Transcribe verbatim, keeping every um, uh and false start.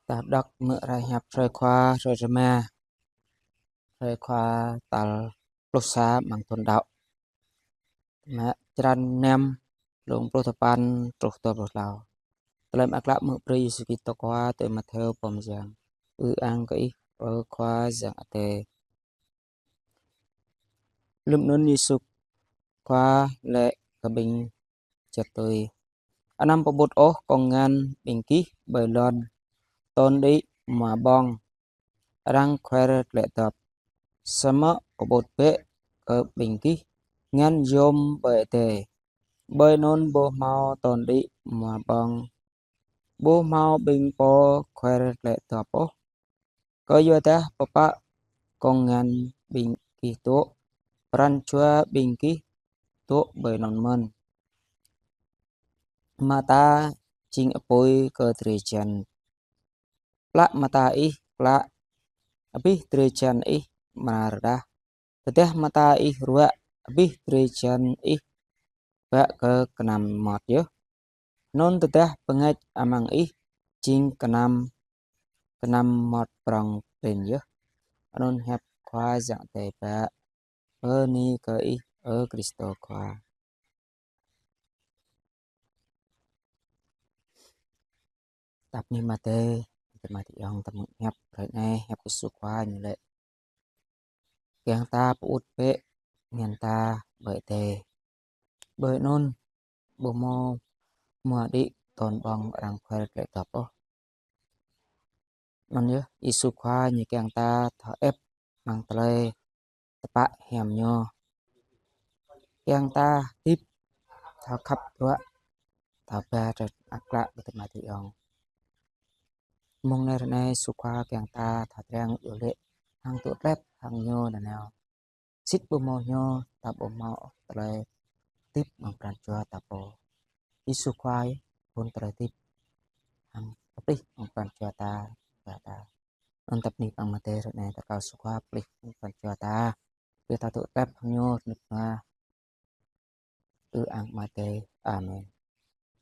Ta đŏk mơ̆ng hrơi hiăp hrơi Khua, hrơi rơma, hrơi Khua tal pluh sa amăng thun đăo. Mă črăn năm, lông pluh tơpăn truh dua pluh klâo. Tơlơi mơak klă mơ̆ng Yêsu Krist Khua tui Mattheo pô mơyang. Ư-ang kơ Ih, ơ Khua Yang Adai. Lơ̆m anŭn Yêsu Khua laĭ kơ ƀing čơtui: Anăm pơƀut ôh kông ngăn ƀing gih ƀơi lŏn tŏn đĭ mua ƀơ̆ng, arăng khuer tlĕ dŏp. Samơ̆ pơƀut bĕ kơ ƀing gih ngăn yôm ƀơi adai, ƀơi anŭn ƀu hmâo tŏn đĭ mua ƀơ̆ng, ƀu hmâo ƀing pô khuer tlĕ dŏp ôh. Kơyuadah pơpă kông ngăn ƀing gih dŏ, pran jua ƀing gih dŏ ƀơi anŭn mơ̆n. Mơta jing apui kơ drơi jan. Plă mơta ih klă, abih drơi jan ih amra rơđah. Tơdah mơta ih ruă, abih drơi jan ih bă kơ kơnăm mŏt yơh. Anŭn tơdah bơngač amăng ih jing kơnăm, kơnăm mŏt prŏng prin yơh. Anŭn hiăp Khua Yang Adai. Bơni kơ Ih, ơ Krist Khua. Tap nih mơ̆ng adai, adai mơ̆ng adai yŏng ta mơ̆ng hiăp hrơi anai, hiăp Yêsu Khua ñu laĭ: Kiăng ta pơƀut bĕ ngăn ta ƀơi adai, ƀơi anŭn ƀu hmâo mua đĭ tŏn ƀơ̆ng arăng khuer tlĕ dŏp ôh. Anŭn yơh, Yêsu Khua ñu kiăng ta thâo ĕp amăng tơlơi tơpă hiam ñu. Kiăng ta hơdip thâo khăp bruă, thâo ba tơlơi mơak klă kơ adai mơ̆ng adai yŏng. Mơ̆ng anai hrơi anai Yêsu Khua kiăng ta thâo triang iâu laĭ hăng tŭ tlĕp hăng ñu nanao. Sĭt ƀu hmâo ñu, ta ƀu hmâo ôh tơlơi hơdip amăng pran jua ta pô. Yêsu Khua pŭn tơlơi hơdip hăng pơplih amăng pran jua ta, jua ta. Anŭn tap nih păng mơ̆ng adai hrơi anai ta rơkâo Yêsu Khua pơplih amăng pran jua ta. Brơi ta tŭ tlĕp hăng ñu rơnŭk rơnua. Ư-ang mơ̆ng adai. Amen.